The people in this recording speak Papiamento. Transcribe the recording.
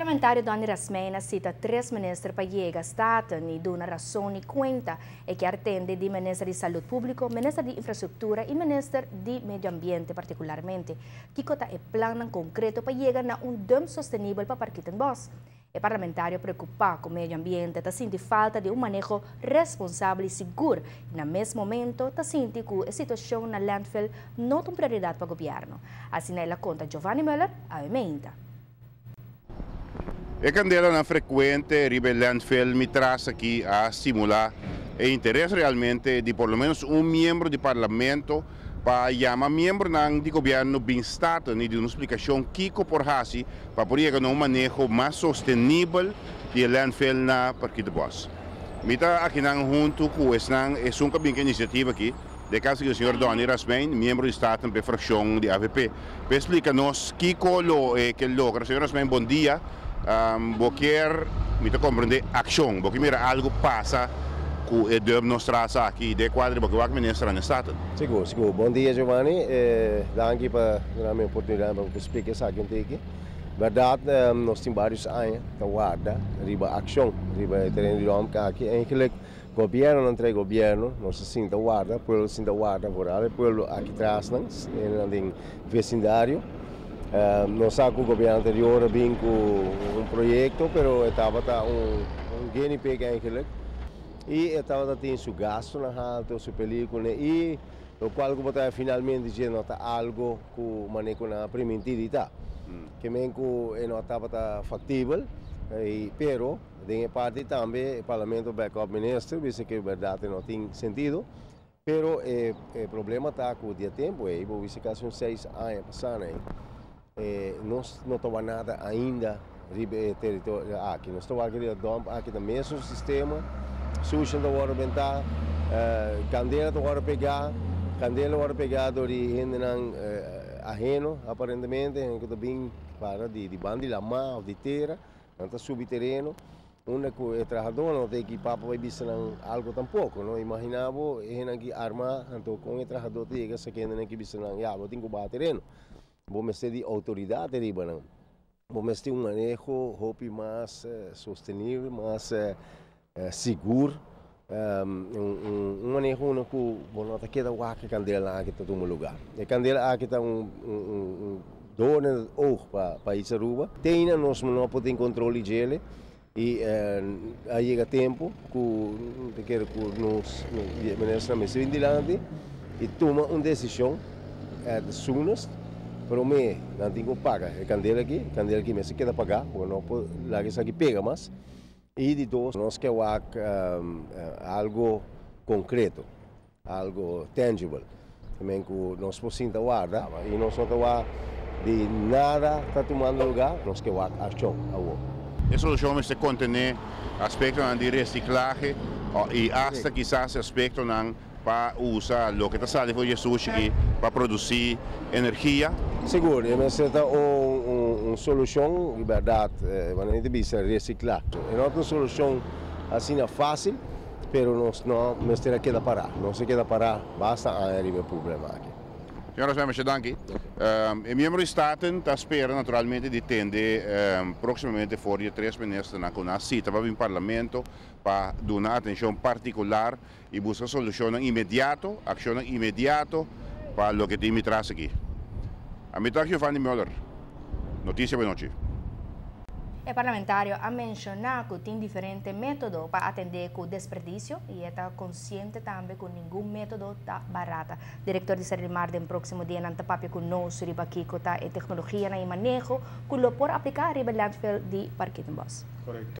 Parlamentario Donny Rasmijn a cita tres minister pa yega Staten y duna rason y cuenta. E kier tende di Minister di Salud Publico, Minister di Infrastructura y Minister di Medio Ambiente particularmente kico ta e plan concreto pa yega na un dump sostenibel pa Parkietenbos. E parlamentario preocupa cu medio ambiente ta sinti falta di un maneho responsabel y sigur y na mes momento ta sinti cu e situacion na landfill no ta un prioridad pa gobierno. Asina el a conta Giovanni Muller, a E candelanan frecuente riba landfill mi tras aki a stimula e interes realmente di por lo menos un miembro di parlamento pa yama miembro di gobierno bin Staten y duna un explicacion kico por haci pa por yega na un maneho mas sostenibel di landfill na Parkietenbos. Mi ta aki hunto cu esnan e un cabin iniciativa aki, den caso di señor Donny Rasmijn, miembro di Staten di fraccion di AVP. Pa explica nos kico lo kier logra. Señor Rasmijn, bon dia. Bo kier, mi ta comprende, accion, bo kier mira algo pasa cu e dump nos tras aki, den cuadro bo kier minister na Staten. Sigur, sigur. Bon dia, Giovanni. Danki pa duna mi oportunidad pa splica esaki un tiki. Berdad, nos tin varios aña ta warda riba accion, riba tereno di dump aki. Eigenlijk, gobierno entre gobierno, nos sinta warda, pueblo sinta warda, vooral e pueblo aki tras, den vecindario. Nos sa cu e gobierno anterior bin cu un proyecto, pero tabata un guinea pig eigenlijk. Y tabata tin su gasto na halto, su pelicula y lo cual como ta finalmente no ta algo cu maneho na primintidita. Kiermen cu no tabata factibel, pero den parte tambe e parlamento backup minister, bisa cu berdad no tin sentido. Pero e problema ta cu di tempo, bo bisa casi un 6 aña pasa, nos no ta nada ainda riba teritorio aki. Nos ta aki dump aki den mesun sistema, sushi ta wordo benta, candela ta wordo pega, candela wordo pega di hende aheno, aparentemente, cu ta bin para di banda di lama of di tera, nan ta subi tereno, unda cu e trahador no ta equipa pa bisa algo tampoco, no? Imagina bo, hende aki arma, anto con e trahador ta yega, sa kende cu bisa nan, ya, bo tin cu baha tereno. Bo mester di autoridad riba nan. Bo mester un maneho hopi mas sostenibel, mas sigur, un maneho unda cu bo no ta keda wak candela aki ta tuma lugar. E candela aki ta un doorn in het oog pa pais Aruba. Tin nos no por tin control di dje y a yega tempo cu kier cu nos minister mester dilanti y tuma un decision at the soonest. Pero mi nan tin cu paga e candela aki mester keda paga, pasobra no por laga esaki pega mas. Y di dos, nos kier algo concreto, algo tangible. Tambe cu nos por sinta warda y nos no ta di nada ta tumando lugar, nos kier accion awor. E solucion mester contene aspecto di reciclahe y hasta kisas aspecto pa usa loke ta sali for di sushi aki pa produci energia. Sigur, esey ta un solucion, di berdad, manera di bisa recicla. No ta un solucion asina facil, pero nos no mester keda para, no se keda para, basta e problema aki. Señor Rasmijn, danki. E miembro di Staten ta spera naturalmente di tende proximamente for di tres minister cu a cita pa parlamento pa duna atencion particular y busca solucion inmediato, accion inmediato pa loke tin mi tras aki. Ami ta Giovanni Muller. Noticia Bon Nochi. E parlamentario a menciona cu tin diferente metodo pa atende cu desperdicio y ta consciente tambe cu ningun metodo ta barata. Director di Serlimar den proximo dia ta papia cu nos riba kico ta e tecnologia na maneho cu lo por aplica riba landfill di Parkietenbos. Correcto.